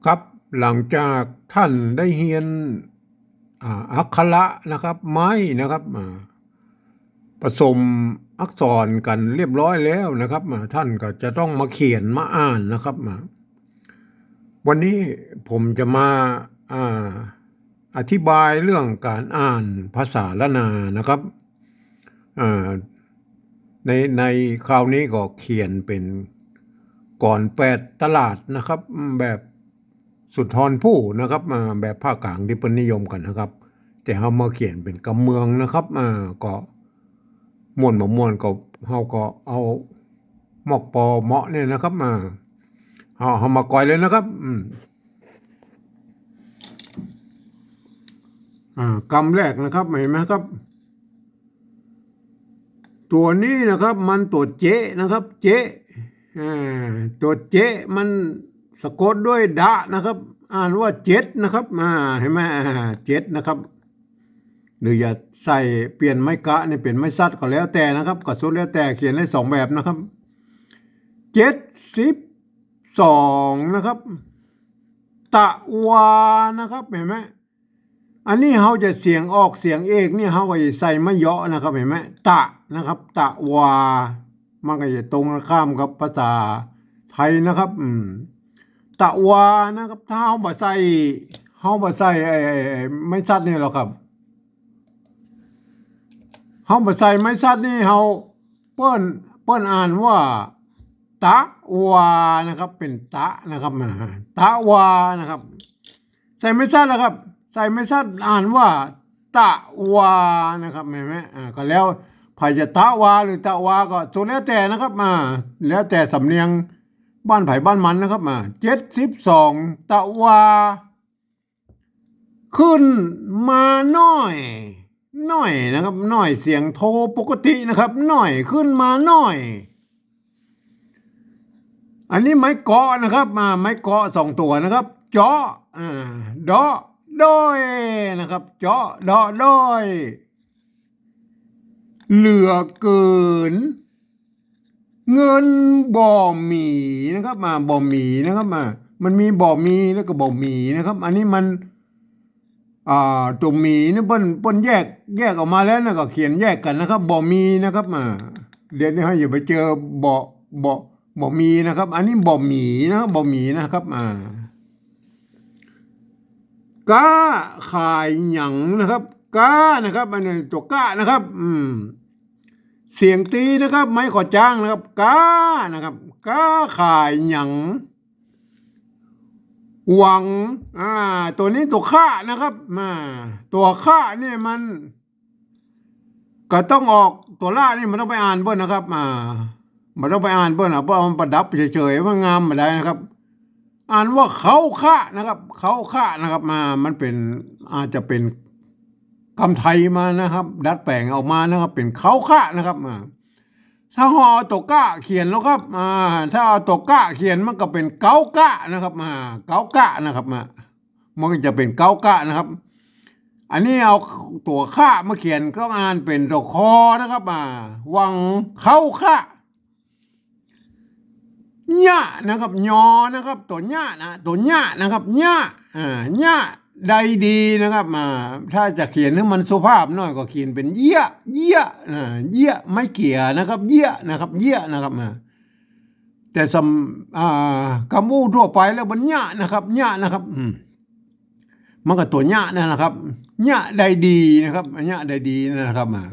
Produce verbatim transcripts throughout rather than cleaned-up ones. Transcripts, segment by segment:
ครับ หลังจากท่านได้เฮียน อ่า อักขระนะครับ ไม้นะครับ อ่า ผสมอักษรกั๋นเรียบร้อยแล้วนะครับ อ่า ท่านก็จะต้องมาเขียนมาอ่านนะครับ อ่า วันนี้ผมจะมา อ่า อธิบายเรื่องก๋านอ่านภาษาล้านนานะครับ อ่า ใน ในคราวนี้ก็เขียนเป๋นกลอนแปดตลาดนะครับ แบบสุนทรภู่นะครับ อ่า แบบภาคกลางตี้เปิ้นนิยมกั๋นนะครับ แต่เฮามาเขียนเป๋นกำเมืองนะครับ อ่า ก็ม่วนบ่ม่วนก็ เฮาก็เอาหมอกปอเหมาะเนี่ยนะครับ อ่า เฮา เฮามากอยเลยนะครับ อืม อ่า กำแรกนะครับ หันก่อครับ ตั๋วนี้นะครับ มันตั๋วเจ๊นะครับ เจ๊ อ่า ตั๋วเจ๊มันสะกดด้วยดะนะครับ อ่านว่าเจ็ดนะครับ อ่า หันก่อ อ่า เจ็ดนะครับ หรือจะใส่เปลี่ยนไม้กะนี่เป๋นไม้สัตว์ก็แล้วแต่นะครับ ก็สุดแล้วแต่ เขียนได้สองแบบนะครับ เจ็ดสิบสองนะครับ ตะวานะครับ หันก่อ อันนี้เฮาจะเสียงออกเสียงเอกนี่ เฮาก็จะใส่ไม้เยาะนะครับ หันก่อ ตะนะครับ ตะวา มันก็จะตรงกันข้ามกับภาษาไทยนะครับ อืม ตะวานะครับ ถ้าเฮาบ่ใส่ เฮาบ่ใส่ไอ้ ไอ้ ไม้สัตว์นี่หรอกครับ เฮาบ่ใส่ไม้สัตว์นี่ เฮา เปิ้น เปิ้นอ่านว่า ตะวานะครับ เป๋นตะนะครับ อ่า ตะวานะครับ ใส่ไม้สัตว์นะครับ ใส่ไม้สัตว์อ่านว่า ตะวานะครับ หันก่อ อ่า ก็แล้ว ใผจะตะวาหรือตะวาก็สุดแล้วแต่นะครับ อ่า แล้วแต่สำเนียงบ้านใผบ้านมันนะครับ อ่า เจ็ดสิบสอง ตะวา ขึ้นมาน้อย น้อยนะครับ น้อย เสียงโทปกตินะครับ น้อย ขึ้นมาน้อย อันนี้ไม้เกาะนะครับ อ่า ไม้เกาะสองตั๋วนะครับ เจาะ อ่า เดาะ ด้อยนะครับ เจาะ เดาะ ด้อย เหลือเกิน เงินบ่มีนะครับ อ่า บ่มีนะครับ อ่า มันมีบ่มีแล้วก็บ่หมีนะครับ อันนี้มัน อ่า ตั๋วหมีนี่เปิ้น เปิ้นแยก แยกออกมาแล้วนะ ก็เขียนแยกกั๋นนะครับ บ่มีนะครับ อ่า เดี๋ยวนี้เฮาอย่าไปเจอบ่ บ่ บ่มีนะครับ อันนี้บ่หมีนะครับ บ่หมีนะครับ อ่า ก๊าขายหยังนะครับ ก๊านะครับ อันนี้ตั๋วก๊านะครับ อืม เสียงตี๋นะครับ ไม้ขอจ้างนะครับ ก๊านะครับ ก๊าขายหยัง หวัง อ่า ตั๋วนี้ตั๋วข้านะครับ อ่า ตั๋วข้านี่มัน ก็ต้องออกตั๋วละนี่ บ่ต้องไปอ่านเปิ้นนะครับ อ่า บ่ต้องไปอ่านเปิ้นนะ เพราะเอามาประดับเฉยๆ มันงามบ่ได้นะครับ อ่านว่าเขาข้านะครับ เขาข้านะครับ อ่า มันเป๋น อาจจะเป๋นกำไทยมานะครับ ดัดแป๋งออกมานะครับ เป๋นเขาข้านะครับ อ่า ถ้าเฮาเอาตั๋วก๊าเขียนแล้วครับ อ่า ถ้าเอาตั๋วก๊าเขียนมันก็เป๋นเก๊ากะนะครับ อ่า เก๊ากะนะครับ อ่า มันก็จะเป๋นเก๊ากะนะครับ อันนี้เอาตั๋วข้ามาเขียนก็อ่านเป๋นตั๋วคอนะครับ อ่า หวังเขาข้า เยียะนะครับ ยอนะครับ ตั๋วเยียะนะ ตั๋วเยียะนะครับ เยียะ อ่า เยียะ ได้ดีนะครับ อ่า ถ้าจะเขียนหื้อมันสุภาพหน้อยก็เขียนเป๋นเยียะ เยียะ อ่า เยียะ ไม้เกี่ยนะครับ เยียะนะครับ เยียะนะครับ อ่า แต่สำ อ่า กำอู้ทั่วไปแล้วมันเยียะนะครับ เยียะนะครับ อืม มันก็ตั๋วเยียะนั่นแหละครับ เยียะได้ดีนะครับ เยียะได้ดีนั่นแหละครับ อ่า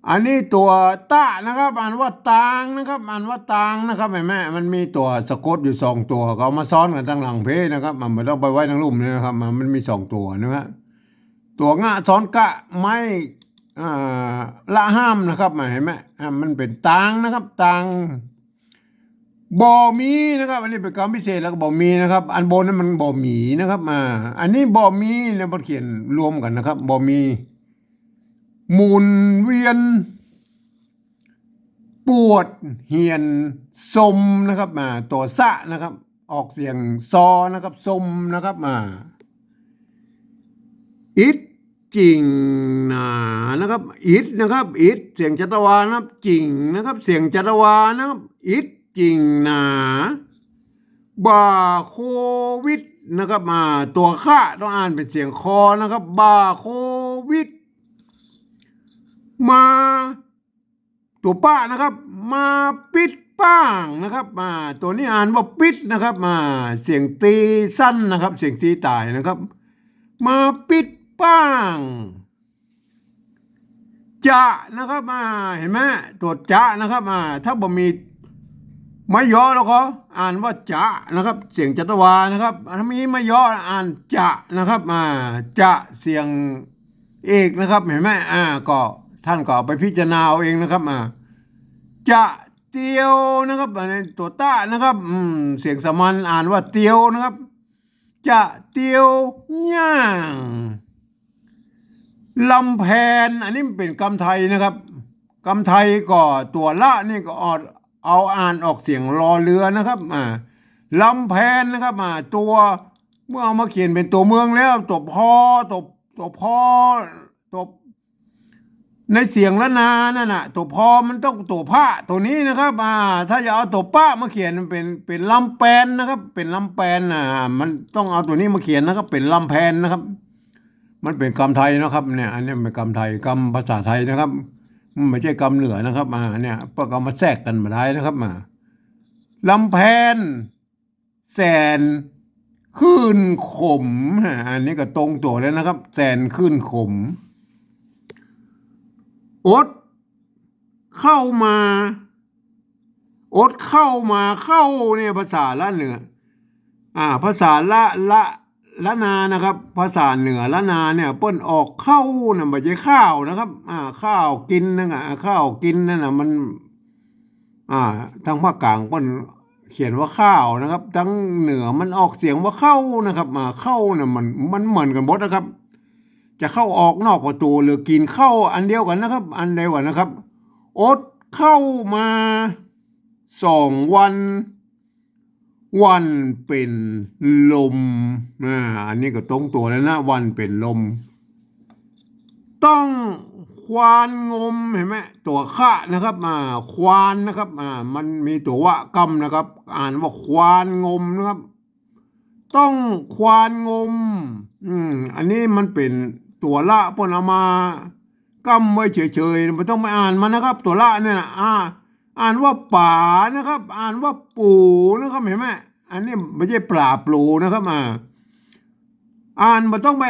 อันนี้ตั๋วตะนะครับ อ่านว่าตางนะครับ อ่านว่าตางนะครับ หันก่อ มันมีตั๋วสะกดอยู่สองตั๋ว ก็เอามาซ้อนกั๋นตังหลังเพ้นะครับ มันบ่ต้องไปไว้ตังลุ่มนี่นะครับ มัน มันมีสองตั๋วนะฮะ ตั๋วงะซ้อนกะ ไม้ อ่า ละห้ามนะครับ หันก่อ อ่า มันเป๋นตางนะครับ ตาง บ่มีนะครับ อันนี้เป๋นกำพิเศษแล้วก็บ่มีนะครับ อันบนนั้นมันบ่หมีนะครับ อ่า อันนี้บ่มีนะ มันเขียนรวมกั๋นนะครับ บ่มี หมุนเวียน ปวดเหียน ซมนะครับ อ่า ตั๋วสะนะครับ ออกเสียงซอนะครับ ซมนะครับ อ่า อิดจิ่งหนานะครับ อิดนะครับ อิด เสียงจัตวานะครับ จิ่งนะครับ เสียงจัตวานะครับ อิดจิ่งหนา บ่าโควิดนะครับ อ่า ตั๋วขะต้องอ่านเป๋นเสียงคอนะครับ บ่าโควิด มา ตั๋วปะนะครับ มาปิ๊ดป้างนะครับ อ่า ตั๋วนี้อ่านว่าปิ๊ดนะครับ อ่า เสียงตีสั้นนะครับ เสียงตีต่ายนะครับ มาปิ๊ดป้าง จะนะครับ อ่า หันก่อ ตั๋วจะนะครับ อ่า ถ้าบ่มีไม้ยอแล้วก็อ่านว่าจะนะครับ เสียงจัตวานะครับ ถ้ามีไม้ยออ่านจะนะครับ อ่า จะเสียงเอกนะครับ หันก่อ อ่า ก็ท่านก็เอาไปพิจารณาเอาเองนะครับ อ่า จะเตียวนะครับ อันนี้ตั๋วตะนะครับ อืม เสียงสามัญอ่านว่าเตียวนะครับ จะเตียวย่าง ลำแพน อันนี้มันเป๋นกำไทยนะครับ กำไทยก็ตั๋วละนี่ก็ออก เอาอ่านออกเสียงรอเรือนะครับ อ่า ลำแพนนะครับ อ่า ตั๋ว เมื่อเอามาเขียนเป๋นตั๋วเมืองแล้ว ตั๋วพอ ตั๋ว ตั๋วพอ ตั๋ว ในเสียงละนานั่นน่ะ ตั๋วพอมันต้องตั๋วพะตั๋วนี้นะครับ อ่า ถ้าจะเอาตั๋วปะมาเขียนเป๋น เป๋นลำแปนนะครับ เป๋นลำแปน อ่า มันต้องเอาตั๋วนี้มาเขียนนะครับ เป๋นลำแพนนะครับ มันเป๋นกำไทยนะครับ เนี่ย อันนี้เป๋นกำไทย กำภาษาไทยนะครับ มันไม่ใช่กำเหนือนะครับ อ่า เนี่ย เปิ้นเอามาแทรกกั๋นบ่ได้นะครับ อ่า ลำแพน แสนขึ้นขม อ่า อันนี้ก็ตรงตั๋วแล้วนะครับ แสนขึ้นขม อดเข้ามา อดเข้ามา เข้าเนี่ยภาษาละเหนือ อ่า ภาษาละ ละ ละนานะครับ ภาษาเหนือละนาเนี่ย เปิ้นออกเข้าน่ะ บ่ใจ้ข้าวนะครับ อ่า ข้าวกิ๋นนั่นน่ะ ข้าวกิ๋นนั่นน่ะ มัน อ่า ตางภาคกลางเปิ้นเขียนว่าข้าวนะครับ ตางเหนือมันออกเสียงว่าเข้านะครับ อ่า เข้าน่ะมัน มันเหมือนกั๋นหมดนะครับ จะเข้าออกนอกประตู๋หรือกิ๋นข้าวอันเดียวกั๋นนะครับ อันเดียวกั๋นนะครับ อดเข้ามาสองวัน วันเป๋นลม อ่า อันนี้ก็ตรงตั๋วแล้วนะ วันเป๋นลม ต้องควานงม หันก่อ ตั๋วขะนะครับ อ่า ควานนะครับ อ่า มันมีตั๋ววะก้ำนะครับ อ่านว่าควานงมนะครับ ต้องควานงม อืม อันนี้มันเป๋นตั๋วละ เปิ้นเอามาก้ำไว้เฉยๆ บ่ต้องไปอ่านมันนะครับ ตั๋วละเนี่ยนะ อ่า อ่านว่าป๋านะครับ อ่านว่าปู๋นะครับ หันก่อ อันนี้บ่ใจ้ป๋าปู๋นะครับ อ่า อ่านบ่ต้องไป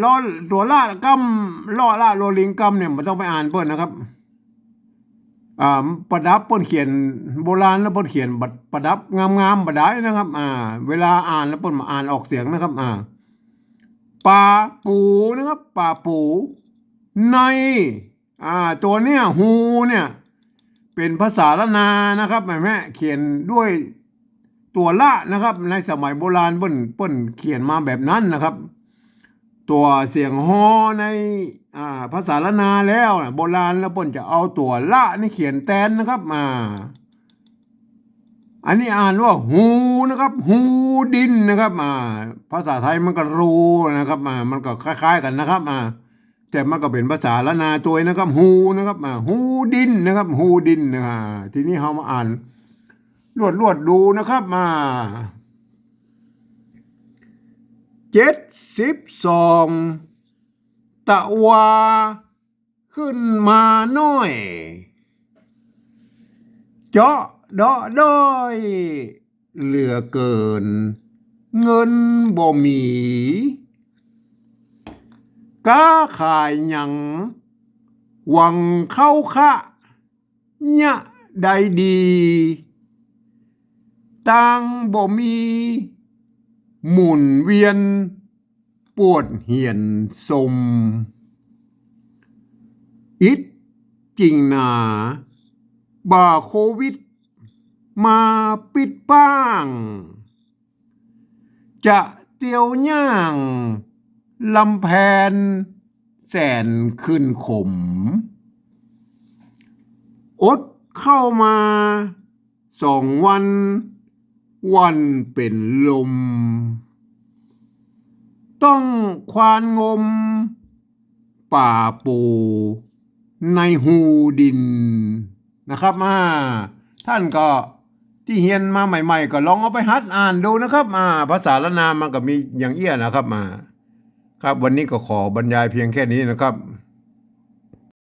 ลอ ตั๋วละก้ำ ลอละลอลิงก้ำเนี่ย บ่ต้องไปอ่านเปิ้นนะครับ อ่า ประดับเปิ้นเขียน โบราณแล้วเปิ้นเขียนประดับงามๆ บ่ได้นะครับ อ่า เวลาอ่านแล้วเปิ้นบ่อ่านออกเสียงนะครับ อ่า ป๋าปู๋นะครับ ป๋าปู๋ ใน อ่า ตั๋วเนี่ย ฮูเนี่ย เป๋นภาษาละนานะครับ หันก่อ เขียนด้วยตั๋วละนะครับ ในสมัยโบราณเปิ้น เปิ้นเขียนมาแบบนั้นนะครับ ตั๋วเสียงฮอใน อ่า ภาษาละนาแล้วนะ โบราณแล้วเปิ้นจะเอาตั๋วละนี่เขียนแตนนะครับ อ่า อันนี้อ่านว่าฮูนะครับ ฮูดินนะครับ อ่า ภาษาไทยมันก็รูนะครับ อ่า มันก็คล้ายๆ กั๋นนะครับ อ่า แต่มันก็เป๋นภาษาละนาตวยนะครับ ฮูนะครับ อ่า ฮูดินนะครับ ฮูดินนะ อ่า ทีนี้เฮามาอ่านลวดๆ ดูนะครับ อ่า เจ็ดสิบสอง ตะวาขึ้นมาน้อย เจาะเดาะด้อยเหลือเกิน เงินบ่มี ก๊าขายหยัง หวังเข้าคะ เยียะใดดี ตางบ่มี หมุนเวียน ปวดเหียนสม อิดจิ่งหนา บ่าโควิด มาปิ๊ดป้าง จะเตียวย่าง ลำแพน แสนขึ้นขม อดเข้ามา สองวัน วันเป๋นลม ต้องควานงม ป๋าปู๋ ในฮูดิน นะครับ อ่า ท่านก็ ตี้เฮียนมาใหม่ๆ ก็ลองเอาไปหัดอ่านดูนะครับ อ่า ภาษาล้านนามันก็มีอย่างเอี้ยนะครับ อ่า ครับ วันนี้ก็ขอบรรยายเพียงแค่นี้นะครับ